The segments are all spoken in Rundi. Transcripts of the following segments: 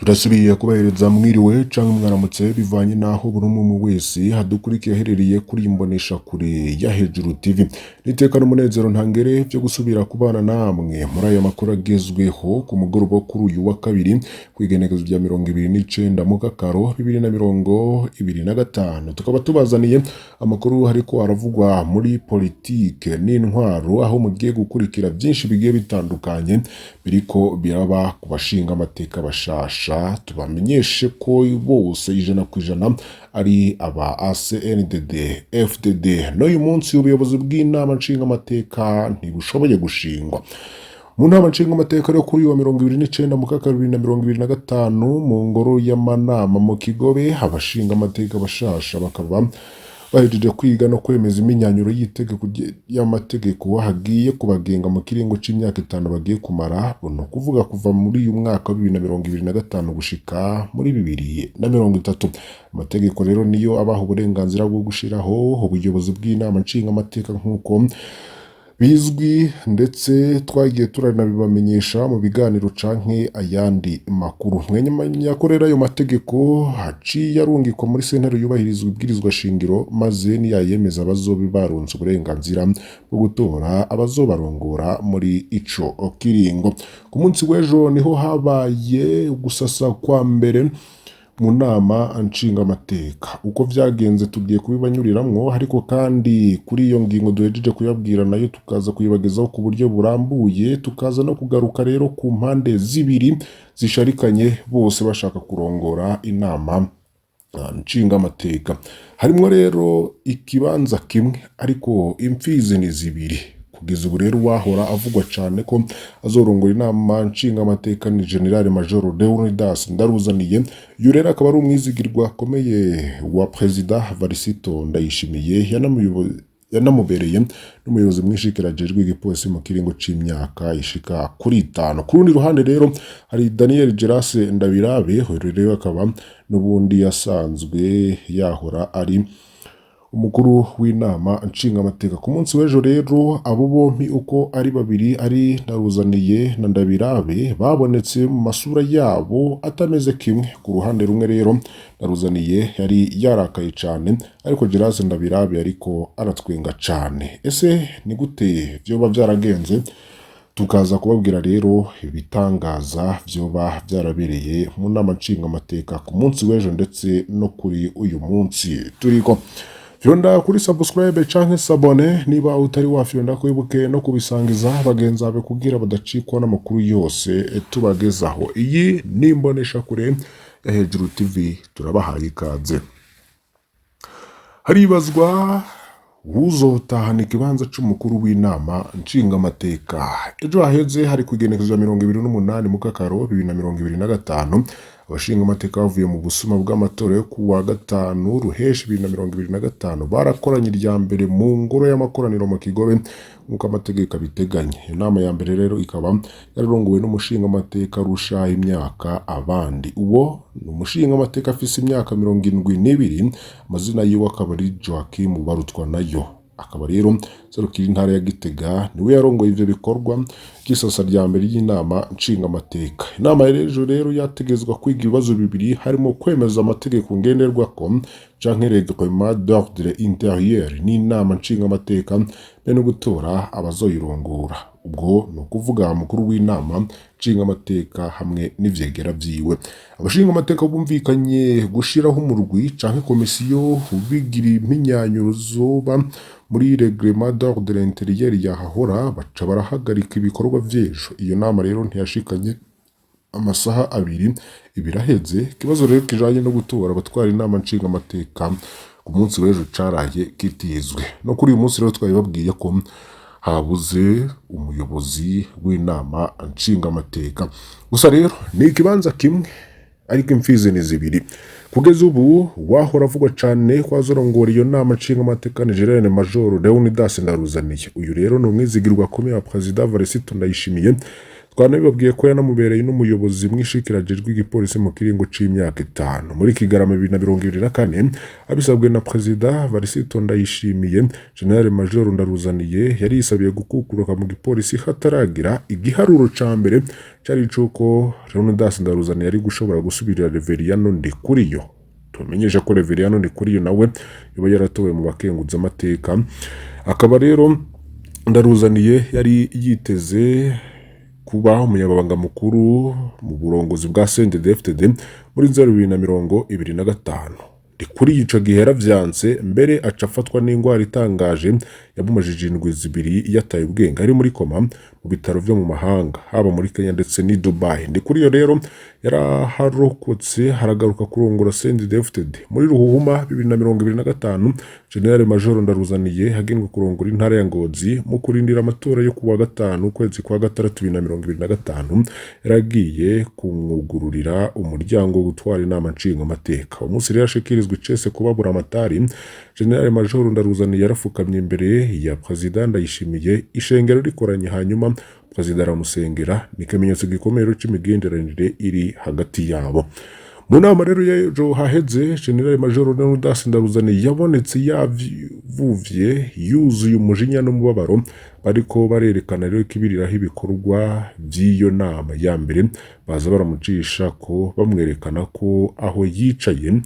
Ndasubiye kubahereza mwiriwe canke mwaramutse, bivanye n'aho buri umwe wese hadukurikiye aherereye kuri iyi mboneshakure ya Hejuru TV. Niteka n'umunezero ntangere vyo gusubira kubana namwe muri aya makuru agezweho ku mugoroba wo kuri uyu wa kabiri, kw'igenekerezo rya 29 Mukakaro 2025. Tukaba tubazaniye amakuru ariko aravugwa muri politike n'intwaro, aho mugiye gukurikira vyinshi bigiye bitandukanye biriko biraba ku bashinga amateka bashasha. Tubamenyeshe ko bose 100% ari aba CNDD FDD. N'uyu munsi ubuyobozi bw'inama nshingamateka ntibushoboye gushingwa. Mu nama nshingamateka rero, kuri uyu wa 29 Mukaka 2025, mu ngoro y'amanama mu Kigobe, abashingamateka bashasha bakaba bahejeje kwiga no kwemeza imyinyanyuro y'itegeko y'amategeko hagiye kubagenga mu kiringo c'imyaka 5 bagiye kumara, ni ukuvuga kuva muri uyu mwaka wa 2025 gushika muri 2030. Amategeko rero niyo abaha uburenganzira bwo gushiraho ubuyobozi bw'inama nshingamateka, nk'uko bizwi ndetse twagiye turanabibamenyesha mu biganiro canke ayandi makuru. Mwenya ko rero ayo mategeko haciye arungikwa muri sentare yubahirizwa ibwirizwa shingiro, maze niyayemeza bazobe baronse uburenganzira bwo gutora abazobarongora muri ico kiringo. Ku munsi w'ejo niho habaye gusasa kwa mbere mu nama nshingamateka. Uko vyagenze tugiye kubibanyuriramwo, ariko kandi kuri iyo ngingo duhejeje kuyabwira nayo tukaza kuyibagezaho ku buryo burambuye, tukaza no kugaruka rero ku mpande zibiri zisharikanye bose bashaka kurongora inama nshingamateka. Harimwo rero ikibanza kimwe, ariko imfizi ni zibiri. Kugeza ubu rero, uwahora avugwa cane ko azorongora inama nshingamateka ni Général Major Leonidas Ndaruzaniye. Uyu rero akaba ari umwizigirwa akomeye wa Perezida Varisito Ndayishimiye, yanamubereye n'umuyobozi mwishikira ajejwe igipolisi mu kiringo c'imyaka ishika kuri 5. Ku rundi ruhande rero hari Daniel Gerase Ndabirabe. Uyu rero akaba n'ubundi yasanzwe yahora ari umukuru w'inama nshingamateka. Ku munsi w'ejo rero, abo bompi uko ari babiri, ari Ndaruzaniye na Ndabirabe, babonetse mu masura yabo atameze kimwe. Ku ruhande rumwe rero, Ndaruzaniye yari yarakaye cane, ariko Gerase Ndabirabe ariko aratwenga cane. Ese ni gute vyoba vyaragenze? Tukaza kubabwira rero ibitangaza vyoba vyarabereye mu nama nshingamateka ku munsi w'ejo ndetse no kuri uyu munsi turiko. Fyonda kuri subscribe canke s'abonner niba utari wafyonda, kwibuke no kubisangiza bagenzi bawe kugira badacikwa n'amakuru yose tubagezaho. Iyi ni imbonesha kure ya Hejuru TV, turabahaye ikaze. Haribazwa wuzotahana ikibanza c'umukuru w'inama nshingamateka. Ejo haheze, hari ku igenekerezo rya 28 Mukakaro 2025, abashingamateka bavuye mu busuma bw'amatora yo ku wa gatanu Ruheshi 2025 barakoranye irya mbere mu ngoro y'amakoraniro mu Kigobe, nk'uko amategeko abiteganya. Inama ya mbere rero ikaba yararongowe n'umushingamateka arusha imyaka abandi. Uwo ni umushingamateka afise imyaka 72, amazina yiwe akaba ari Joachim Barutwanayo, akaba rero serukira intara ya Gitega. Niwe yarongoye ivyo bikorwa ry'isasa rya mbere ry'inama nshingamateka. Inama y'ejo rero yategezwa kwiga ibibazo bibiri, harimo kwemeza amategeko ngenderwako canke règlement d'ordre intérieur n'inama nshingamateka, be no gutora abazoyirongora. Ubwo ni ukuvuga umukuru w'inama nshingamateka hamwe n'ivyegera vyiwe. Abashingamateka bumvikanye gushiraho umurwi canke komisiyo ubigira impinyanyuro zoba muri règlement d'ordre intérieur yahahora, baca barahagarika ibikorwa vy'ejo. Iyo nama rero ntiyashikanye amasaha 2 ibiraheze. Ikibazo rero kijanye no gutora abatwara inama nshingamateka ku munsi w'ejo caraye kitizwe. No kuri uyu munsi rero twabibabwiye ko habuze umuyobozi w'inama nshingamateka. Gusa rero ni ikibanza kimwe, ariko imfizi ni zibiri. Kugeza ubu, wahora avugwa cane ko azorongora iyo nama nshingamateka ni Général Major Leonidas Ndaruzaniye. Uyu rero ni umwizigirwa akomeye wa Perezida Varisito Ndayishimiye. Twanabibabwiye ko yanamubereye n'umuyobozi mwishikirajejwe igipolisi mu kiringo c'imyaka 5. Muri Kigarama 2024, abisabwe na Perezida Varisito Ndayishimiye, General Major Ndaruzaniye yari yisabiye gukukuruka mu gipolisi hataragira igiharuro ca mbere cari icuko Leonidas Ndaruzaniye yari gushobora gusubirira Reveriyano Ndikuriyo. Tumenyesha ko Reveriyano Ndikuriyo nawe yoba yaratowe mu bakenguzamateka, akaba rero Ndaruzaniye yari yiteze kuba umunyamabanga mukuru mu burongozi bwa CNDD-FDD muri nzero 2025. Ndikuriyo ico gihe yaravyanse, mbere aca afatwa n'ingwara itangaje yamumajije indwi 2 yataye ubwenge ari muri koma mu bitaro vyo mu mahanga, haba muri Kenya ndetse n'i Dubai. Ndikuriyo rero yaraharokotse, haragaruka kurongora CNDD-FDD. Muri Ruhuhuma 2025, General Major Ndaruzaniye hagenwe kurongora intara ya Ngozi mu kurindira amatora yo kuwa gatanu ukwezi kwa gatandatu 2025. Yaragiye kumwugururira umuryango wo gutwara inama nshingamateka. Umunsi rero ashikirizwa icese kubabura amatari, General Major Ndaruzaniye yarafukamye imbere ya Perezida Ndayishimiye, ishengero rikoranye, hanyuma Perezida aramusengera. Ni ikimenyetso gikomeye rero c'imigenderanire iri hagati yabo. Mu nama rero y'ejo haheze, General Major Leonidas Ndaruzaniye yabonetse yavuvye, yuzuye umujinya n'umubabaro, bariko barerekana rero ikibiriraho ibikorwa vy'iyo nama ya mbere, baza baramucisha ko bamwerekana ko aho yicaye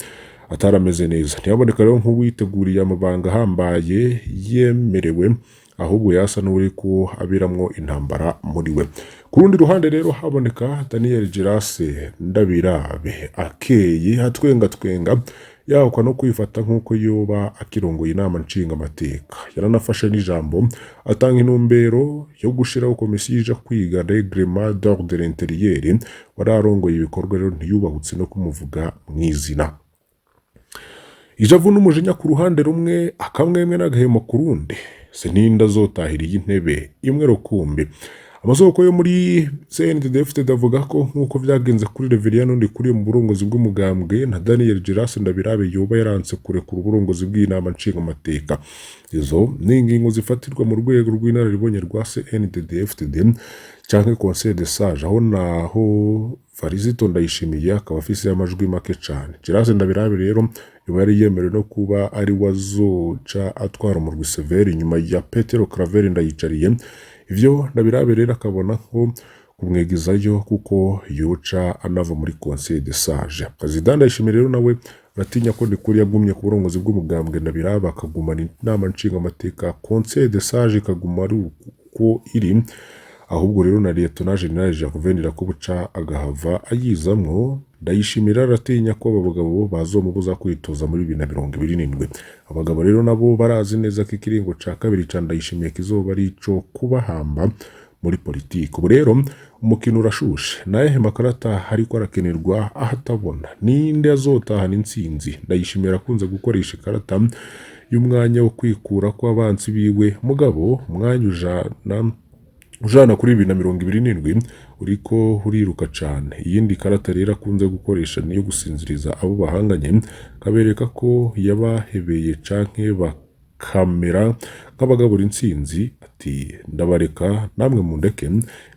atarameze neza. Ntiyaboneka rero nk'uwiteguriye amabanga ahambaye yemerewe, ahubwo yasa n'uriko abiramwo intambara muri we. Ku rundi ruhande rero haboneka Daniel Girase Ndabirabe akeye, atwenga twenga, yahukwa no kwifata nk'uko yoba akirongoye inama nshingamateka. Yaranafashe n'ijambo atanga intumbero yo gushiraho komisiyo ija kwiga règlement d'ordre intérieur. Wari arongoye ibikorwa rero ntiyubahutse no kumuvuga mw'izina. Ijavu n'umujinya ku ruhande rumwe, akamwemwe n'agahemo ku rundi. Seninda azotahira iyi ntebe imwe rukumbi. Amasoko yo muri CNDD-FDD avuga ko nk'uko vyagenze kuri Reveriyano Ndikuriyo mu burongozi bw'umugambwe, na Daniel Girase Ndabirabe yoba yaranse kurekura uburongozi bw'inama nshingamateka. Izo ni ingingo zifatirwa mu rwego rw'inararibonye rwa CNDD-FDD canke Conseil des Sages, aho naho Varisito Ndayishimiye akaba afise amajwi make cane. Girase Ndabirabe rero yoba yari yemerewe no kuba ari we azoca atwara umurwi Severi inyuma ya Petero Claver Ndayicariye. Ivyo Ndabirabe rero akabona nko kumwegezayo, kuko yoca anava muri Conseil des Sages. Perezida Ndayishimiye rero nawe aratinya ko Ndikuri yagumye ku burongozi bw'umugambwe, Ndabirabe akagumana inama nshingamateka, Conseil des Sages ikaguma ari uko iri, ahubwo rero na Lieutenant General Gervais Ndirakobuca agahava ayizamwo. Ndayishimira aratinya ko aba bagabo bazomubuza kwitoza muri 2027. Abagabo rero nabo barazi neza ko ikiringo ca kabiri ca Ndayishimiye kizoba ari ico kubahamba muri politiki. Ubu rero umukino urashushe. Naye makarata ariko arakenerwa ahatabona. Ninde azotahana intsinzi? Ndayishimiye arakunze gukoresha ikarata y'umwanya wo kwikura kw'abansi biwe, mugabo umwanya ujana kuri 2027 uriko uriruka cane. Iyindi karata rero akunze gukoresha niyo gusinziriza abo bahanganye, kabereka ko yabahebeye canke bakamera nk'abagabura intsinzi, ati ndabareka namwe mundeke.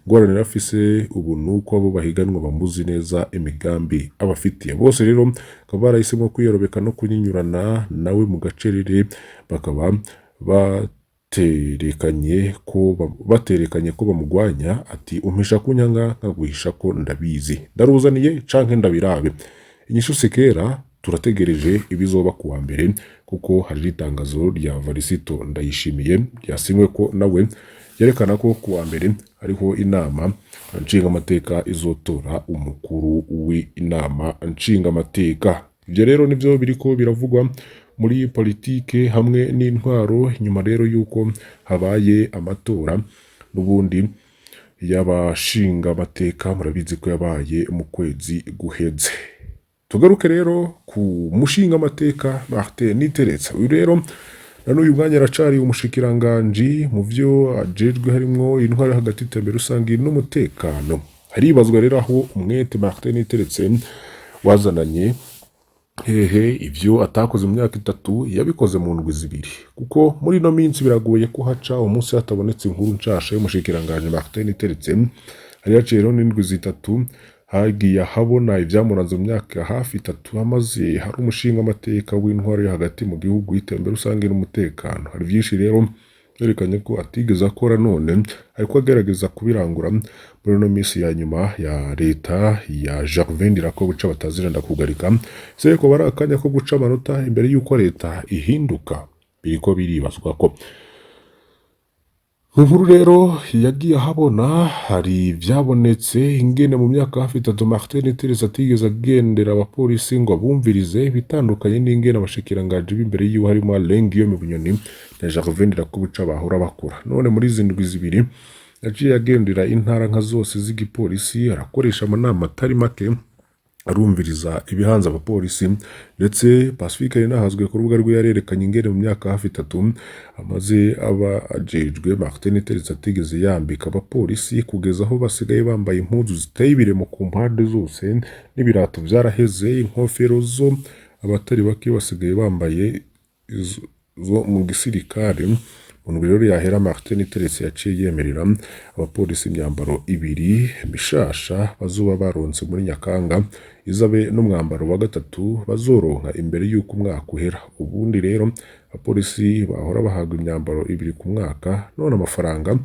Ingorane rero afise ubu nuko abo bahiganwa bamuzi neza imigambi abafitiye. Bose rero bakaba barahisemwo kwiyorobeka no kunyinyurana nawe mu gacerere, bakaba baterekanye ko bamugwanya. Ati umpisha kunyanga nkaguhisha ko ndabizi. Ndaruzaniye canke Ndabirabe? Inyishu si kera. Turategereje ibizoba kuwa mbere, kuko hari itangazo rya Varisito Ndayishimiye ryasinywe ko nawe yerekana ko kuwa mbere hariho inama nshingamateka izotora umukuru w'inama nshingamateka. Ibyo rero nivyo biriko biravugwa muri politike hamwe n'intwaro, nyuma rero yuko habaye amatora n'ubundi y'abashingamateka, murabizi ko yabaye mu kwezi guheze. Tugaruke rero ku mushingamateka Martin Niteretse. Uyu rero na n'uyu mwanya aracari umushikiranganji, mu vyo ajejwe harimwo intwaro hagati, iterambere rusange n'umutekano. Haribazwa rero aho umwete Martin Niteretse wazananye hehe. Ivyo atakoze mu myaka 3 yabikoze mu ndwi 2, kuko muri ino minsi biragoye ko haca umunsi hatabonetse inkuru nshasha y'umushikiranganji Martin Niteretse. Hari haciye rero n'indwi 3 hagiye ahabona ivyamuranze mu myaka hafi 3 amaze hari umushingamateka w'intwaro yo hagati mu gihugu, iterambere rusange n'umutekano. Hari vyinshi rero yerekanye ko atigeze akora, none ariko agerageza kubirangura muri ino minsi ya nyuma ya leta ya Gervais Ndirakobuca batazira ndakugarika. Se ko bari akanya ko guca amanota imbere y'uko leta ihinduka, biriko biribazwa ko mu nkuru rero yagiye ahabona hari ivyabonetse ingene mu myaka hafi 3 Martin Teresi atigeze agendera abapolisi ngo abumvirize, bitandukanye n'ingene abashikiranganji b'imbere yiwe harimo Alain Guillaume Bunyoni na Gervais Ndirakobuca bahora bakora. None muri izi ndwi 2 yaciye agendera intara nka zose z'igipolisi, arakoresha amanama atari make, arumviriza ibihanze abapolisi. Ndetse Pacifique Ninahazwe ku rubuga rwe yarerekanye ingene mu myaka hafi 3 amaze aba ajejwe Martin Teresi atigeze yambika abapolisi, kugeza aho basigaye bambaye impuzu ziteye ibiremo ku mpande zose, n'ibirato vyaraheze, inkofero zo abatari bake basigaye bambaye zo mu gisirikare. Mu ndwi rero yahera Martin Teresi yaciye yemerera abapolisi imyambaro 2 mishasha bazoba baronse muri Nyakanga, izabe n'umwambaro wa 3 bazoronka imbere y'uko umwaka uhera. Ubundi rero abapolisi bahora bahabwa imyambaro 2 ku mwaka, none amafaranga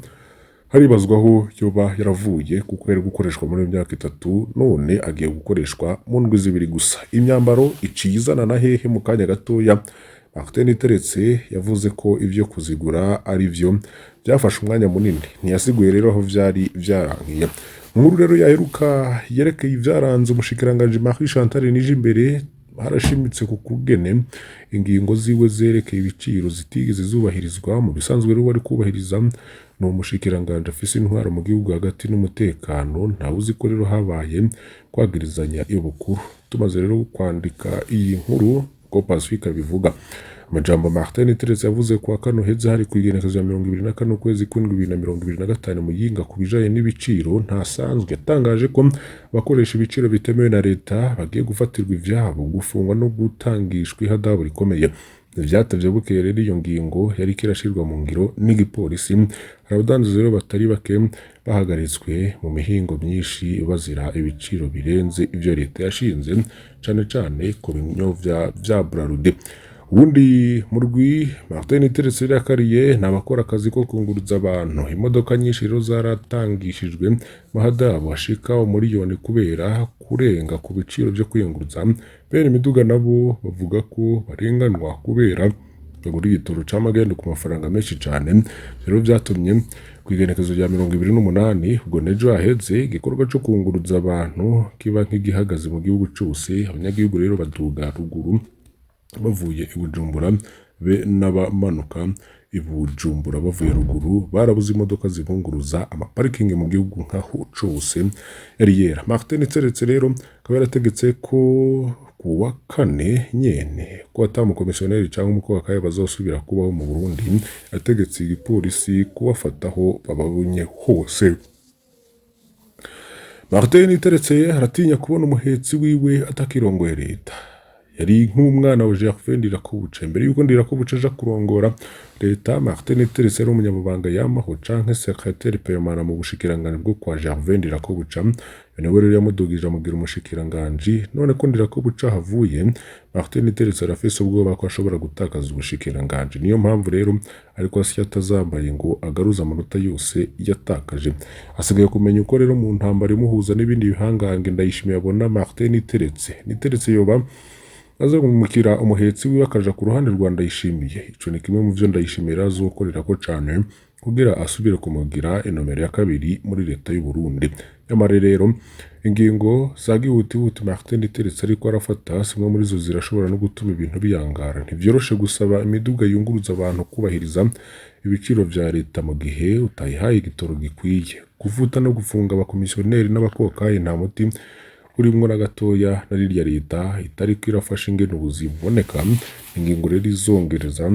haribazwa aho yoba yaravuye kuko yari gukoreshwa muri iyo myaka 3, none agiye gukoreshwa mu ndwi 2 gusa. Imyambaro iciye izana na hehe mu kanya gatoya. Martin Teretse yavuze ko ivyo kuzigura ari vyo byafashe umwanya munini, ntiyasiguye rero aho vyari vyarankiye. Inkuru rero yaheruka yerekeye ivyaranze umushikiranganji Marie Chantal Nijimbere, harashimitse ku kugene ingingo ziwe zerekeye ibiciro zitigeze zubahirizwa. Mu bisanzwe rero wari kubahiriza ni umushikiranganji afise intwaro mu gihugu hagati n'umutekano, ntawe uzi ko rero habaye kwagirizanya ibukuru. Tumaze rero kwandika iyi nkuru ko Pacifique abivuga, amajambo Martin Teretse yavuze kuwa kano heze hari ku igenekerezo ya 24 ukwezi kw'indwi 2025 Muyinga ku bijanye n'ibiciro ntasanzwe, yatangaje ko abakoresha ibiciro bitemewe na leta bagiye gufatirwa ivyabo, gufungwa no gutangishwa ihadabu rikomeye. Vyatevye bukeye rero iyo ngingo yari kirashirwa mu ngiro n'igipolisi. Hari abadandaza rero batari bake bahagaritswe mu mihingo myinshi bazira ibiciro birenze ivyo leta yashinze, cane cane ku binyobwa vya Brarudi. Ubundi murwi Martin Teretse yakariye ni abakora akazi ko kunguruza abantu. Imodoka nyinshi rero zaratangishijwe mahadabu ashika 1 miliyoni kubera kurenga ku biciro vyo kwiyunguruza. Bene imiduga nabo bavuga ko barenganwa kubera bagura igitoro c'amagendo ku mafaranga menshi cane. Rero vyatumye ku igenekerezo rya 28 ubwo nejo haheze igikorwa co kunguruza abantu kiba nk'igihagaze mu gihugu cose. Abanyagihugu rero baduga ruguru bavuye i Bujumbura be n'abamanuka i Bujumbura bavuye ruguru barabuze imodoka zibunguruza, amaparikingi mu gihugu nkaho cose yari yera. Martin Teretse rero akaba yarategetse ko ku wa kane nyene ko ata mukomisiyoneri canke umukobwa bazosubira kubaho mu Burundi, yategetse igipolisi kubafataho bababonye hose. Martin Teretse aratinya kubona umuhetsi wiwe atakirongoye leta. Yari nk'umwana wa Gervais Ndirakobuca. Imbere yuko Ndirakobuca aja kurongora leta, Martin Teretse yari umunyamabanga yamaho canke secrétaire permanent mu bushikiranganji bwo kwa Gervais Ndirakobuca. Niwe rero yamudugije amugira umushikiranganji. None ko Ndirakobuca havuye, Martin Teretse arafise ubwoba ko ashobora gutakaza ubushikiranganji. Niyo mpamvu rero ariko asya atazambaye ngo agaruze amanota yose yatakaje. Asigaye kumenya uko rero mu ntambara imuhuza n'ibindi bihangange Ndayishimiye abona Martin Teretse. Niteretse yoba azamumukira umuhetsi wiwe akaja ku ruhande rwa Ndayishimiye. Ico ni kimwe mu vyo Ndayishimiye azokorerako cane kugira asubire kumugira inomero ya 2 muri leta y'u Burundi. Nyamara rero ingingo za gihutihuti Martin Teretse ariko arafata zimwe muri zo zirashobora no gutuma ibintu biyangara. Ntivyoroshe gusaba imiduga yunguruza abantu kubahiriza ibiciro vya leta mu gihe utayihaye igitoro gikwiye. Kuvuta no gufunga abakomisiyoneri n'abakokayi nta muti urimwo na gatoya, na rirya leta itariko irafasha ingene ubuzi buboneka. Ingingo rero izongereza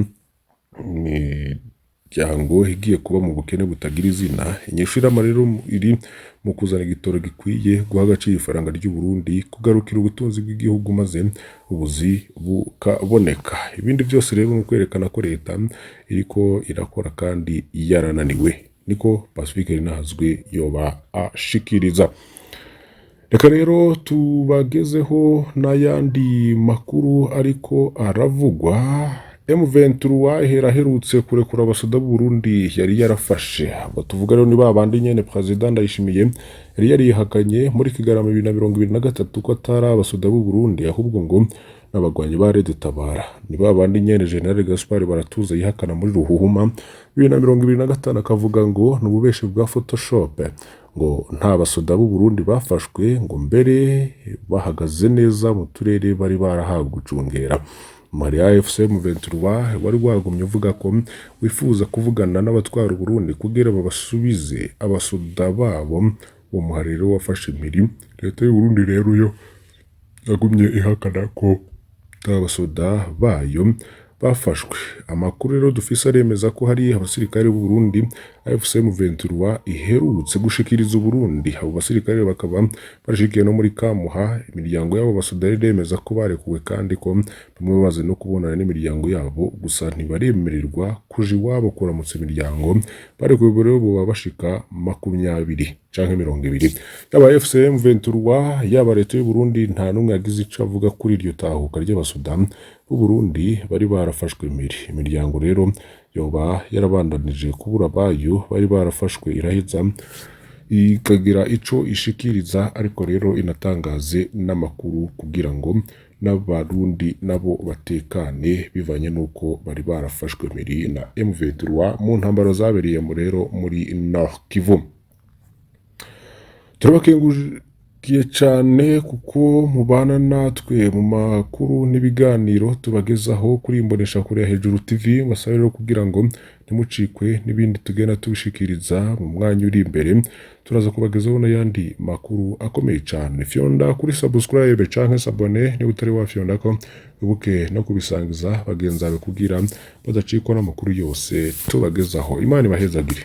imiryango igiye kuba mu bukene butagira izina. Inyishu irama rero iri mu kuzana igitoro gikwiye, guha agaciro ifaranga ry'u Burundi, kugarukira ubutunzi bw'igihugu maze ubuzi bukaboneka. Ibindi byose rero ni ukwerekana ko leta iriko irakora kandi yarananiwe. Niko Pacifique Nininahazwe yoba ashikiriza. Reka rero tubagezeho n'ayandi makuru ariko aravugwa. M23 ihera aherutse kurekura abasoda b'u Burundi yari yarafashe. Abo tuvuga rero ni ba bandi nyene President Ndayishimiye yari yarihakanye muri Kigarama 2023 ko atari abasoda b'u Burundi, ahubwo ngo n'abagwanyi ba Red Tabara. Ni ba bandi nyene General Gaspard Baratuza yihakana muri Ruhuhuma 2025, akavuga ngo ni ububeshi bwa Photoshop, ngo nta basoda b'u Burundi bafashwe, ngo mbere bahagaze neza mu turere bari barahawe gucungera. Mali AFC M23 wari wagumye uvuga ko wifuza kuvugana n'abatwara Uburundi kugira babasubize abasoda babo. Uwo muhari rero wafashe impiri. Leta y'u Burundi rero yo yagumye ihakana ko abasoda bayo bafashwe. Amakuru rero dufise aremeza ko hari abasirikare b'u Burundi AFC M23 iherutse gushikiriza Uburundi. Abo basirikare bakaba barashikiye no muri Kamuha. Imiryango y'abo basoda rero iremeza ko barekuwe, kandi ko bamwe bamaze no kubonana n'imiryango yabo, gusa ntibaremererwa kuja iwabo kuramutsa imiryango. Barekuwe rero boba bashika 20 canke 20. Yaba AFC M23, yaba leta y'u Burundi, nta n'umwe yagize ico avuga kuri iryo tahuka ry'abasoda b'u Burundi bari barafashwe impiri. Imiryango rero yoba yarabandanije kubura abayo bari barafashwe, iraheza ikagira ico ishikiriza, ariko rero inatangaze n'amakuru kugira ngo n'Abarundi nabo batekane, bivanye n'uko bari barafashwe mpiri na M23 mu ntambaro zabereye rero muri Nord Kivu. Turabakengurukiye cyane kuko mubana natwe mu makuru n'ibiganiro tubagezaho kuri Imboneshakure ya Hejuru TV. Basaba rero kugira ngo ntimucikwe n'ibindi tugenda tubishikiriza mu mwanya uri imbere. Turaza kubagezaho n'ayandi makuru akomeye cyane. Fyonda kuri subscribe canke s'abonner niba utari wafyonda ko, wibuke no kubisangiza bagenzi bawe kugira badacikwa n'amakuru yose tubagezaho. Imana ibahezagire.